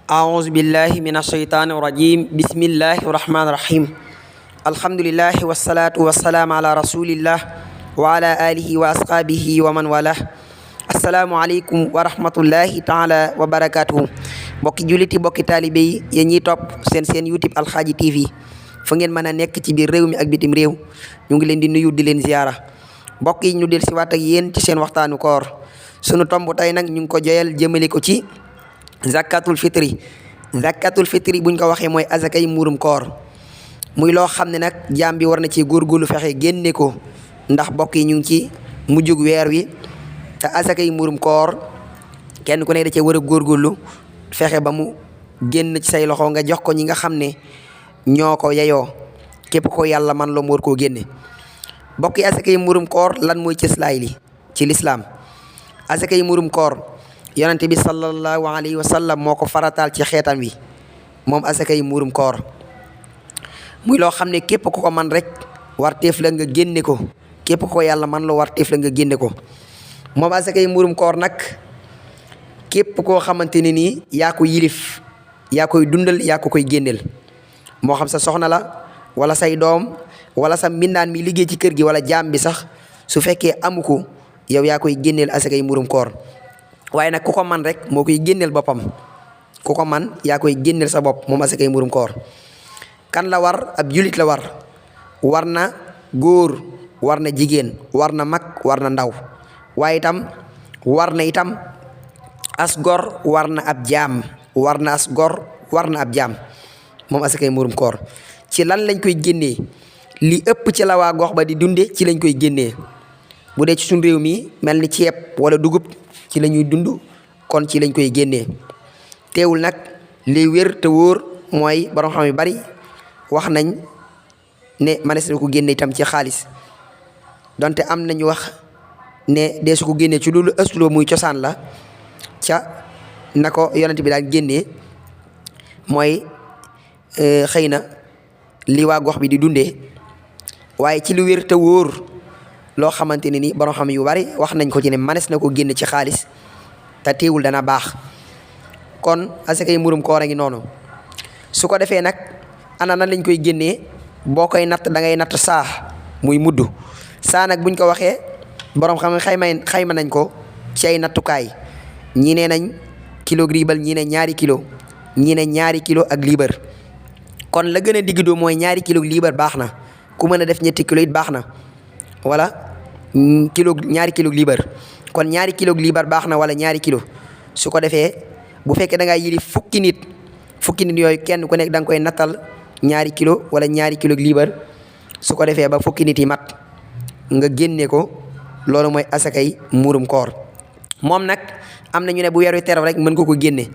أعوذ بالله من الشيطان الرجيم بسم الله الرحمن الرحيم الحمد لله والصلاة والسلام على رسول الله وعلى آله وأصحابه ومن والاه السلام عليكم ورحمة الله تعالى وبركاته bokki juliti bokki taalibe yi yéen ñiy topp seen YouTube Alxaaji TV fa ngeen mën a nekk ci biir réew mi ak bitim réew ñu ngi leen di nuyu di leen ziyaara mbokk yi ñu del si waat ak yéen ci seen waxtaanu koor sunu tomb tey nag ñu ngi ko joyal jëmale ko ci zakatul fitri buñ ko waxee mooy azakay muurum koor muy loo xam ne nag jaam bi war na ci góorgóorlu fexe génne ko ndax mbokk yi ñu ngi ci mujjug weer wi te azakay muurum koor kenn ku ne da cee war a góorgóorlu fexe ba mu génn ci say loxo nga jox ko ñi nga xam ne ñoo ko yeyoo képp ko yàlla man loo mu war koo génne mbokk yi azakay muurum koor lan mooy cëslaay li ci lislaam azakay muurum koor yonente bi sallallahu alayhi wa sallam moo ko farataal ci xeetam wi moom asakay muurum koor muy loo xam ne képp ku ko man rek warteef la nga génne ko képp ko yàlla man loo warteef la nga génne ko moom asakay muurum koor nag képp koo xamante ne nii yaa ko yilif yaa koy dundal yaa ko koy génneel moo xam sa soxna la wala say doom wala sa mbindaan mi liggéey ci kër gi wala jaam bi sax su fekkee amu ko yow yaa koy génneel asakay muurum koor waaye nag ku ko man rek moo koy génneel boppam ku ko man yaa koy génneel sa bopp moom asakay muurum koor kan la war ab julit la war na góor war na jigéen war na mag war na ndaw waaye itam war na itam as gor war na ab jaam war na as gor war na ab jaam moom asakay muurum koor ci lan lañ koy génnee li ëpp ci la waa gox ba di dunde ci lañ koy génnee bu dee ci suñu réew mi mel ni ceeb wala dugub ci la ñuy dund kon ci lañ koy génnee teewul nag li wér te wóor mooy borom xam yu bari wax nañ ne manees na ko génne itam ci xaalis donte am nañu wax ne dee su ko génnee ci loolu ësloo muy cosaan la ca na ko yonent bi daan génnee mooy xëy na li waa gox bi di dundee waaye ci lu wér te wóor loo xamante ne ni borom xam yu bari wax nañ ko ci ne manes na ko génne ci xaalis te teewul dana baax kon asakay muurum koor a ngi noonu su ko defee nag ana nan lañ koy génnee boo koy natt da ngay natt saa muy mudd saa nag buñ ko waxee borom xam xayma nañ ko ci ay nattukaay ñii ne nañ kilo liibar ñii ne ñaari kilo ñii ne ñaari kilo ak liibar kon la gën a digg doo mooy ñaari kilo liibar baax na ku mën a def ñetti kilo it baax na wala ñaari kilo liibar kon ñaari kilo liibar baax na wala ñaari kilo su ko defee bu fekkee da ngaa yili fukki nit yooyu kenn ku nekk da nga koy nattal ñaari kilo wala ñaari kilo liibar su ko defee ba fukki nit yi mat nga génne ko loolu mooy asakay muurum koor moom nag am na ñu ne bu weeru teew rek mën ko génne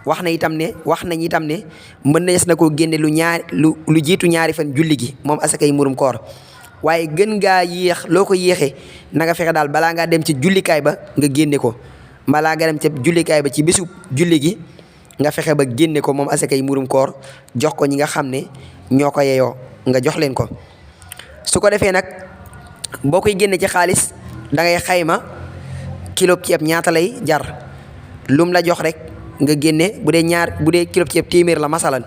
wax nañ itam ne mën nañes na koo génne lu jiitu ñaari fan julli gi moom asakay muurum koor waaye gën ngaa yéex loo ko yéexee na nga fexe daal balaa ngaa dem ci jullikaay ba nga génne ko balaa nga dem ci jullikaay ba ci bésu julli gi nga fexe ba génne ko moom asakay muurum koor jox ko ñi nga xam ne ñoo ko yeyoo nga jox leen ko su ko defee nag boo koy génne ci xaalis da ngay xayma kilo ceeb ñaata lay jar lum la jox rek nga génne bu dee kilo ceeb téeméer la masalan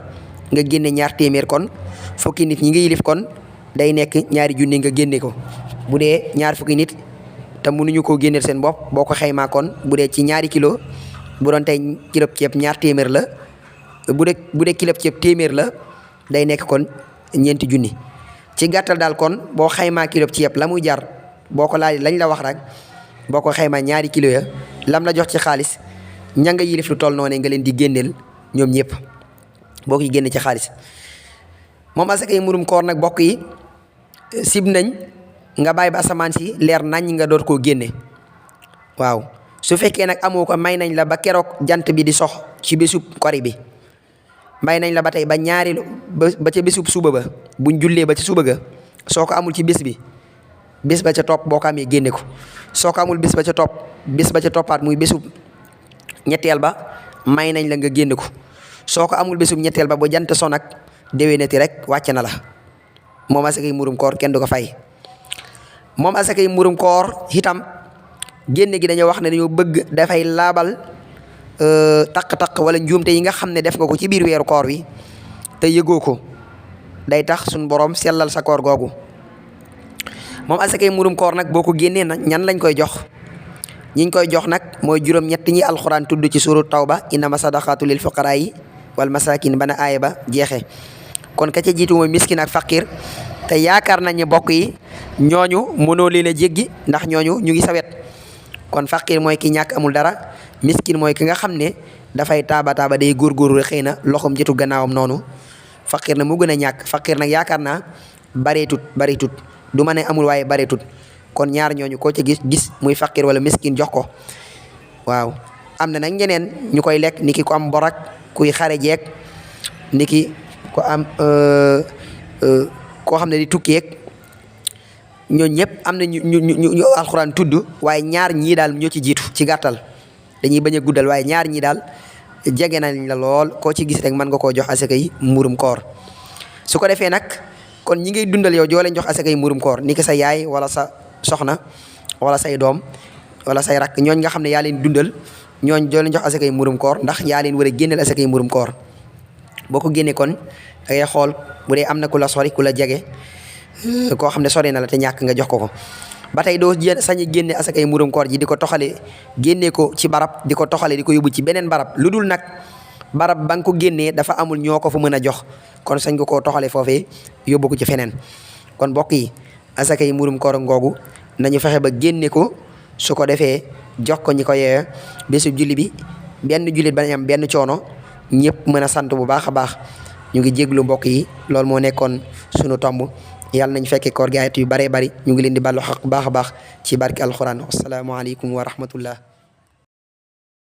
nga génne ñaar téeméer kon fukki nit ñi nga yilif kon day nekk ñaari junni nga génne ko bu dee ñaar fukki nit te mënuñu koo génneel seen bopp boo ko xaymaa kon bu dee ci ñaari kilo bu doon tey kilo ceeb ñaar téeméer la bu dee kilo ceeb téeméer la day nekk kon ñeenti junni ci gàttal daal kon boo xaymaa kilo ceeb la muy jar boo ko laaj lañ la wax rek boo ko xaymaa ñaari kilo ya lam la jox ci xaalis ña nga yilif lu toll noonu nga leen di génneel ñoom ñëpp boo koy génne ci xaalis moom asakay muurum koor nag bokk yi sib nañ nga bàyyi ba asamaan si leer nañ nga door koo génne waaw su fekkee nag amoo ko may nañ la ba keroog jant bi di sox ci bésub kori bi may nañ la ba tey ba ba ca bésub suba ba buñ jullee ba ca suba ga soo ko amul ci bés bi bés ba ca topp boo ko amee génne ko soo ko amul bés ba ca toppaat muy bésub ñetteel ba may nañ la nga génne ko soo ko amul bésub ñetteel ba ba jant so nag déwénati rek wàcc na la moom asakay muurum koor kenn du ko fay moom asakay muurum koor itam génne gi dañoo wax ne dañoo bëgg dafay laabal taq-taq wala njuumte yi nga xam ne def nga ko ci biir weeru koor wi te yëgoo ko day tax suñ borom sellal sa koor googu. moom asakay murum koor nag boo ko génnee nag ñan lañ koy jox ñiñ koy jox nag mooy juróom-ñett ñi alxuraan tudd ci suuru tawba innama sadaqatu lil fuqaraa yi wal masakin bana aaya ba jeexee. kon ka ca jiitu mooy miskin ak faqir te yaakaar nañ ne bokk yi ñooñu mënoo leen a jéggi ndax ñooñu ñu ngi sawet. kon faqir mooy ki ñàkk amul dara, miskin mooy ki nga xam ne dafay taaba day góorgóorlu xëy na loxoom jotu gannaawam noonu. faqir na mu gën a ñàkk, faqir nag yaakaar naa bareetut du ma ne amul waaye bareetut. kon ñaar ñooñu koo ci gis muy faqir wala miskin jox ko. waaw am na nag ñeneen ñu koy lekk ni ki ko am borak kuy xare jeeg ni ki ko am koo xam ne di tukkeeg ñooñu ñëpp am na ñu alxuraan tudd, waaye ñaar ñii daal ñoo ci jiitu ci gàttal. dañuy bañ a guddal waaye ñaar ñii daal jege nañ la lool, koo ci gis rek mën nga koo jox asakay murum koor. su ko defee nag kon ñi ngay dundal yow joo leen jox asakay murum koor ni ki sa yaay wala sa soxna wala say doom wala say rakk, ñooñ nga xam ne yaa leen dundal ñooñ joo leen jox asakay murum koor ndax yaa leen war a génneel asakay murum koor. boo ko génnee kon da ngay xool bu dee am na ku la sori ku la jege koo xam ne sori na la te ñàkk nga jox ko. ba tey doo sañ a génne asakay murum koor ji di ko toxale génnee ko ci barab di ko toxale di ko yóbbu ci beneen barab lu dul nag barab ba nga ko génnee dafa amul ñoo ko fa mën a jox, kon sañ nga koo toxale foofee yóbbu ko ci feneen. kon mbokk yi asakay murum koor ngoogu nañu fexe ba génne ko, su ko defee jox ko ñi ko yeewee bésu julli bi benn jullit bañ am benn coono, ñëpp mën a sant bu baax a baax. ñu ngi jéglu mbokk yi, loolu moo nekkoon sunu tomb. yàlla nañ fekkee koor gi ayat yu baree bari. ñu ngi leen di bàllu xaq baax a baax ci barki alxuraan. asalaamaaleykum wa rahmatullah.